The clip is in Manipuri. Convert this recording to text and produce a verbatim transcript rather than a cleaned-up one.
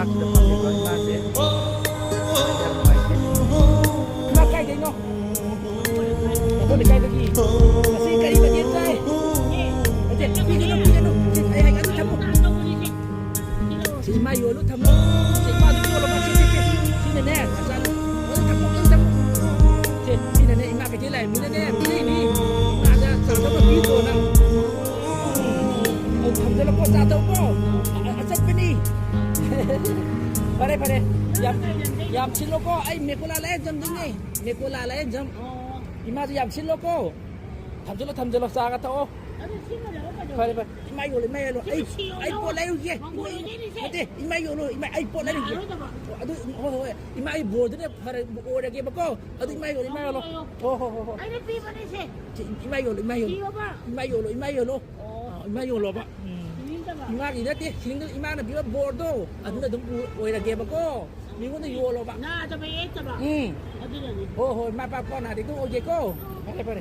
ꯆꯥꯛꯁꯤꯗ ꯐꯝꯃꯤꯕ ꯏꯃꯥꯁꯦ ꯌꯥꯝ ꯅꯨꯡꯉꯥꯏꯇꯦ꯫ ꯏꯃꯥ ꯀꯥꯏꯗꯩꯅꯣ? ꯑꯩꯈꯣꯏ ꯂꯩꯀꯥꯏꯗꯒꯤ꯫ ꯉꯁꯤ ꯀꯔꯤ ꯃꯊꯦꯜ ꯆꯥꯏ? ꯅꯠꯇꯦ, ꯄꯤꯒꯅꯨ, ꯄꯤꯒꯅꯨ꯫ ꯁꯤ ꯑꯩ ꯍꯥꯏꯒꯦ, ꯑꯗꯨ ꯊꯝꯃꯨ꯫ ꯁꯤ ꯏꯃꯥ ꯌꯣꯜꯂꯨ ꯊꯝꯃꯨ꯫ ꯁꯤ ꯏꯃꯥꯗꯨ ꯌꯣꯜꯂꯨ, ꯁꯤ, ꯁꯤ, ꯁꯤ꯫ ꯁꯤꯅꯅꯦ, ꯅꯆꯥꯅꯨ-, ꯑꯗꯨ ꯊꯝꯃꯨ, ꯑꯗꯨ ꯊꯝꯃꯨ꯫ ꯁꯦ, ꯁꯤꯅꯅꯦ, ꯏꯃꯥ ꯀꯩꯊꯦꯜ ꯂꯥꯛꯏ ꯃꯤꯅꯅꯦ, ꯄꯤꯔꯤꯅꯤ꯫ ꯏꯃꯥꯗ ꯆꯥ ꯊꯛꯄ ꯄꯤꯗ꯭ꯔꯣ ꯅꯪ? ꯑꯗꯨ ꯊꯝꯖꯜꯂꯣꯀꯣ, ꯆꯥ ꯊꯛꯎꯀꯣ꯫ ꯑ-, ꯑꯆꯠꯄꯅꯤ꯫ ꯐꯔꯦ, ꯐꯔꯦ꯫ ꯌꯥꯝ, ꯌꯥꯝ ꯁꯤꯜꯂꯣꯀꯣ꯫ ꯑꯩ ꯃꯦꯀꯣꯂꯥ ꯂꯥꯏꯌꯦꯡꯖꯝꯗꯩꯅꯦ꯫ ꯃꯦꯀꯣꯂꯥ ꯂꯥꯏꯌꯦꯡꯖꯝ꯫ ꯏꯃꯥꯁꯨ ꯌꯥꯝ ꯁꯤꯜꯂꯣꯀꯣ꯫ ꯊꯝꯖꯜꯂꯣ, ꯊꯝꯖꯜꯂꯣ꯫ ꯆꯥꯒ ꯊꯛꯑꯣ꯫ ꯐꯔꯦ, ꯐꯔꯦ꯫ ꯏꯃꯥ ꯌꯣꯜꯂꯣ, ꯏꯃꯥ ꯌꯣꯜꯂꯣ꯫ ꯑꯩ, ꯑꯩ ꯄꯣꯠ ꯂꯩꯔꯨꯒꯦ꯫ ꯅꯠꯇꯦ, ꯏꯃꯥ ꯌꯣꯜꯂꯣ, ꯏꯃꯥ, ꯑꯩ ꯄꯣꯠ ꯂꯩꯔꯨꯒꯦ꯫ ꯑꯗꯨ, ꯍꯣꯏ, ꯍꯣꯏ꯫ ꯏꯃꯥ, ꯑꯩ ꯕꯣꯔꯗꯨꯅ ꯐꯔ-, ꯑꯣꯏꯔꯒꯦꯕꯀꯣ꯫ ꯑꯗꯨ ꯏꯃꯥ ꯌꯣꯜꯂꯣ, ꯏꯃꯥ ꯌꯣꯜꯂꯣ꯫ ꯍꯣ, ꯍꯣ, ꯍꯣ, ꯍꯣ꯫ ꯑꯩꯅ ꯄꯤꯕꯅꯦ ꯁꯦ꯫ ꯁꯤ ꯏꯃꯥ ꯌꯣꯜꯂꯣ, ꯏꯃꯥ ꯌꯣꯜꯂꯣ꯫ ꯄꯤꯌꯣꯕ꯫ ꯏꯃꯥ ꯌꯣꯜꯂꯣ, ꯏꯃꯥ ꯌꯣꯜꯂꯣ꯫ ꯑꯣ꯫ ꯑꯥ, ꯏꯃꯥ ꯌꯣꯜꯂꯣꯕ꯫ ꯎꯝ꯫ ꯄꯤꯅꯤꯡꯗꯕ꯫ ꯏꯃꯥꯒꯤ ꯅꯠꯇꯦ, ꯁꯤꯡꯗ ꯏꯃꯥꯅ ꯄꯤꯕ ꯕꯣꯔꯗꯣ, ꯑꯗꯨꯅ ꯑꯗꯨꯝ ꯑꯣꯏꯔꯒꯦꯕꯀꯣ꯫ ꯃꯤꯉꯣꯟꯗ ꯌꯣꯜꯂꯣꯕ꯫ ꯅꯥꯗꯕ ꯌꯦꯛꯇꯕ꯫ ꯎꯝ꯫ ꯑꯗꯨꯅꯅꯤ꯫ ꯍꯣ, ꯍꯣꯏ, ꯃꯥ ꯄꯥꯛꯄ ꯅꯥꯗꯦ, ꯑꯗꯨꯝ ꯑꯣꯏꯒꯦꯀꯣ꯫ ꯐꯔꯦ, ꯐꯔꯦ꯫